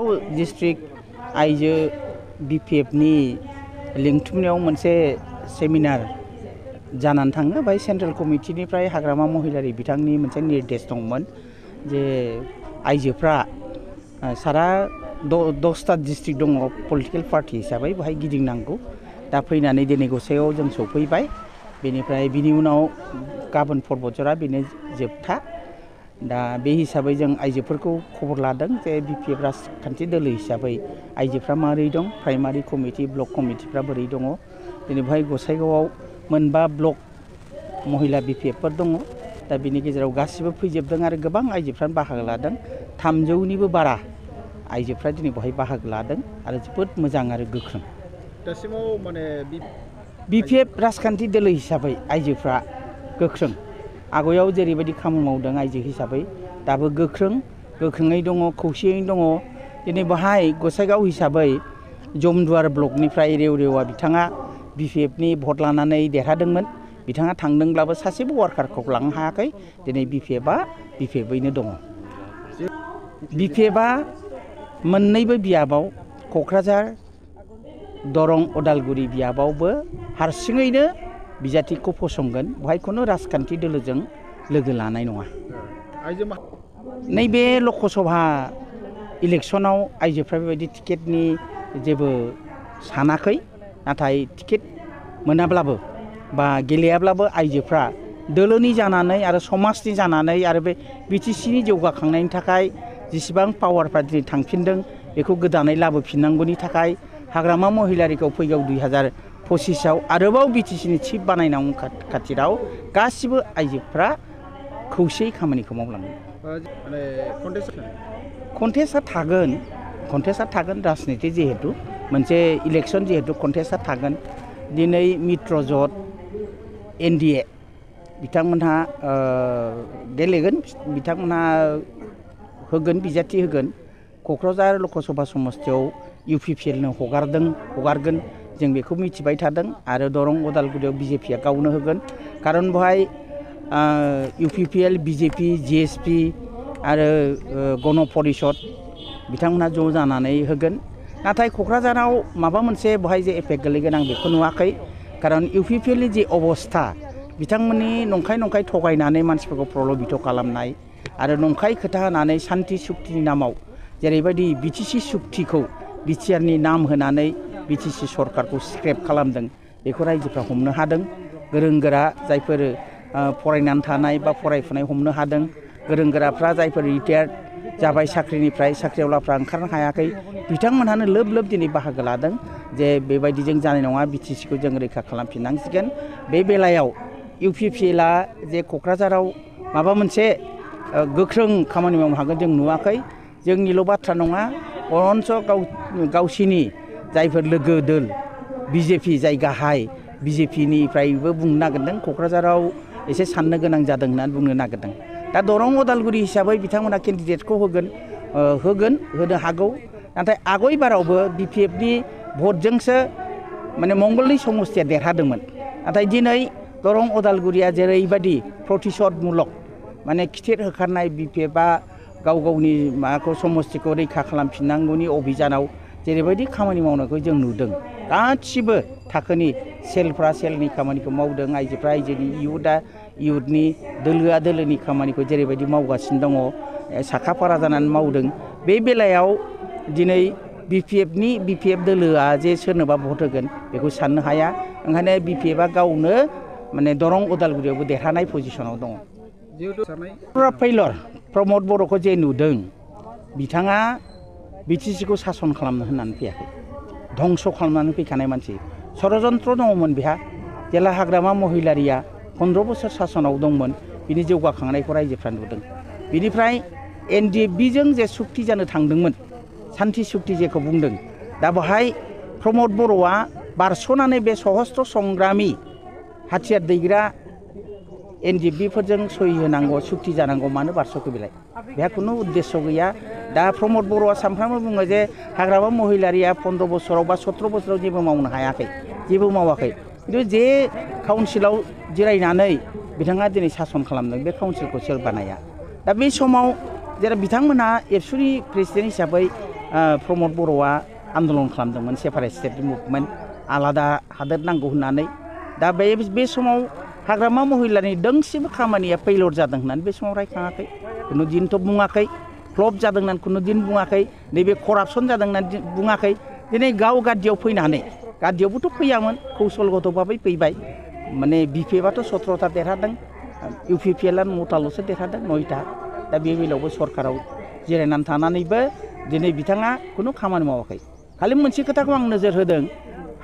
district आइजो BPFनि लिंथुमनायाव मोनसे seminar जानानै थाङो बाय सेन्ट्रेल कमिटिनिफ्राय हाग्रामा महिलारि बिथांनि मोनसे निर्देश दंमोन जे आइजोफ्रा सारा 10टा डिस्ट्रिक्ट दङ पलिटिकल पार्टी हिसाबै बेहाय गिदिंनांगौ दा फैनानै दिनै गसाइगावआव जों सफैबाय बेनिफ्राय बिनि उनाव गाबोन परबतजरा बेनो जोबथा दा बे हिसाबै जों आइजोफोरखौ खबर लादों जे BPF राजखान्थि दोलो हिसाबै आइजोफ्रा मारै दं प्राइमारि कमिटि ब्लक कमिटिफ्रा बोरै दङ दिनै बेहाय गसाइगावआव मोनबा ब्लक महिला BPFफोर दङ दा बिनि गेजेराव गासिबो फैजोबदों आरो गोबां आइजोफ्रानो बाहागो लादों 300निबो बारा आइजोफ्रा दिनै बेहाय बाहागो लादों आरो जोबोद मोजां आरो गोख्रों दासिमाव माने BPF राजखान्थि दोलो हिसाबै आइजोफ्रा गोख्रों आगयाव जेरैबायदि खामानि मावदों आइजो हिसाबै दाबो गोख्रोङै दङ खौसेयै दङ दिनै बेहाय गसाइगाव हिसाबै जमदुवार ब्लकनिफ्राय रेवरेवा बिथाङा BPFनि भट लानानै देरहादोंमोन बिथाङा थांदोंब्लाबो सासेबो वार्कारखौ लांनो हायाखै दिनै BPFयैनो दङ BPFआ मोननैबो बियाबाव क'क्राझार दरं उदालगुरि बियाबावबो हारसिङैनो बिजाथिखौ फसंगोन बेहाय खुनु राजखान्थि दोलोजों लोगो लानाय नङा नैबे लकसभा इलेक्सनाव आइजोफ्रा बेबायदि टिकेटनि जेबो सानाखै नाथाय टिकेट मोनाब्लाबो बा गेलेयाब्लाबो आइजोफ्रा दोलोनि जानानै आरो समाजनि जानानै आरो बे BTCनि जौगाखांनायनि थाखाय जेसेबां पावारफ्रा दिनै थांफिनदों बेखौ गोदानै लाबोफिननांगौनि थाखाय हाग्रामा महिलारिखौ फैगौ 2025आव आरोबाव BTCनि चिफ बानायनांगौ खाथिराव गासिबो आइजोफ्रा खौसेयै खामानिखौ मावलाङो कन्टेस्टआ थागोन राजनिति जिहेतु मोनसे इलेक्सन जिहेतु कन्टेस्टआ थागोन दिनै मित्रजोट NDA बिथांमोनहा गेलेगोन बिथांमोनहा होगोन बिजाथि होगोन क'क्राझार लकसभा समस्तियाव UPPLनो हगारगोन जों बेखौ मिथिबाय थादों आरो दरं उदालगुरियाव BJPआ गावनो होगोन खारन बेहाय UPPL BJP GSP आरो गण परिषद बिथांमोनहा ज' जानानै होगोन नाथाय क'क्राझाराव माबा मोनसे बेहाय जे एफेक्ट गोलैगोन आं बेखौ नुवाखै खारन UPPLनि जे अबस्था बिथांमोननि नंखाय थगायनानै मानसिफोरखौ प्रलबित खालामनाय आरो नंखाय खोथा होनानै शान्ति सुक्तिनि नामाव जेरैबायदि BTC सुक्तिखौ BTRनि नाम होनानै BTC सरकारखौ स्क्रेप खालामदों बेखौ रायजोफ्रा हमनो हादों गोरों गोरा जायफोर फरायनानै थानाय बा फरायफुनाय हमनो हादों गोरों गोराफ्रा जायफोर रिटायार्ड जाबाय साख्रिनिफ्राय साख्रिआवलाफ्रा ओंखारनो हायाखै बिथांमोनहानो लोब दिनै बाहागो लादों जे बेबायदिजों जानाय नङा BTCखौ जों रैखा खालामफिननांसिगोन बे बेलायाव UPPLआ जे क'क्राझाराव माबा मोनसे गोख्रों खामानि मावनो हागोन जों नुवाखै जोंनिल' बाथ्रा नङा बरन्स गावसिनि जायफोर लोगो दोल BJP जाय गाहाय BJPनिफ्रायबो बुंनो नागिरदों क'क्राझाराव एसे साननो गोनां जादों होननानै बुंनो नागिरदों दा दरं उदालगुरि हिसाबै बिथांमोना केन्डिडेटखौ होनो हागौ नाथाय आगयबारावबो BPFनि भटजोंसो माने मंगलदै समस्तिया देरहादोंमोन नाथाय दिनै दरं उदालगुरिया जेरैबायदि प्रतिशोधमूलक माने खिथेर होखारनाय BPFआ गावनि माबाखौ समस्तिखौ रैखा खालामफिननांगौनि अभियानाव जेरैबायदि खामानि मावनायखौ जों नुदों गासिबो थाखोनि सेलफ्रा सेलनि खामानिखौ मावदों आइजोफ्रा आइजोनि इयुथनि दोलोआ दोलोनि खामानिखौ जेरैबायदि मावगासिनो दङ साखाफारा जानानै मावदों बे बेलायाव दिनै BPF दोलोआ जे सोरनोबा भट होगोन बेखौ साननो हाया ओंखायनो BPFआ गावनो माने दरं उदालगुरियावबो देरहानाय पजिसनाव दङ प्रमद बर'खौ जे नुदों बिथाङा BTCखौ सासन खालामनो होननानै फैयाखै धंस खालामनानै फैखानाय मानसि षड़यन्त्र दङमोन बेहा जेला हाग्रामा महिलारिया 15 बोसोर सासनाव दंमोन बिनि जौगाखांनायखौ रायजोफ्रा नुदों बिनिफ्राय NDFBजों जे सुक्ति जानो थांदोंमोन शान्ति सुक्ति जेखौ बुंदों दा बेहाय प्रमद बर'आ बारस'नानै बे सहस्त्र संग्रामि हाथियार दैग्रा NDFBफोरजों सहि होनांगौ सुक्ति जानांगौ मानो बारस'खो बेलाय बेहा खुनु उद्देश्य गैया दा प्रमद बर'आ सानफ्रामबो बुङो जे हाग्रामा महिलारिया 15 बोसोराव बा 17 बोसोराव जेबो मावनो हायाखै जेबो मावाखै खिन्थु जे काउन्सिलाव जिरायनानै बिथाङा दिनै सासन खालामदों बे काउन्सिलखौ सोर बानाया दा बे समाव जेराव बिथांमोना एबसुनि प्रेसिडेन्ट हिसाबै प्रमद बर'आ आन्दलन खालामदोंमोन सेपारेट स्टेट मुभमेन्ट आलादा हादोर नांगौ होननानै दा बे समाव हाग्रामा महिलानि दोंसेबो खामानिया फेइलियर जादों होननानै बे समाव रायखाङाखै खुनु दिनथ' बुङाखै फ्लप जादों होननानै खुनु दिन बुङाखै नैबे करापसन जादों होननानै बुङाखै दिनै गाव गादियाव फैनानै गादियावबोथ' फैयामोन कौशलगतभाबै फैबाय माने बिपिएफआथ' 17था देरहादों इउपिपिएलआ 9थाल'सो देरहादों 9था दा बे बेलायावबो सरकाराव जिरायनानै थानानैबो दिनै बिथाङा खुनु खामानि मावाखै खालि मोनसे खोथाखौ आं नोजोर होदों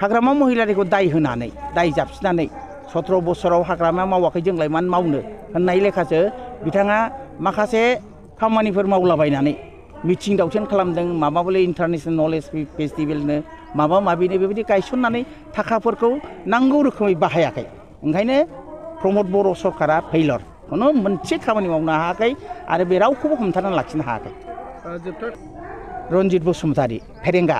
हाग्रामा महिलारिखौ दाय होनानै दाय जाबसिनानै 17 बोसोराव हाग्रामा मावाखै जोंलाय मानो मावनो होननाय लेखासो बिथाङा माखासे खामानिफोर मावलाबायनानै मिथिं दावथिं खालामदों माबा बले इन्टारनेशनेल नलेज फेस्टिभेलनो माबा माबिनो बेबायदि गायसननानै थाखाफोरखौ नांगौ रोखोमै बाहायाखै ओंखायनो प्रमद बर' सरकारा फेइलियर खुनु मोनसे खामानि मावनो हायाखै आरो बे रावखौबो हमथानानै लाखिनो हायाखै रन्जित बसुमतारी फेरेंगा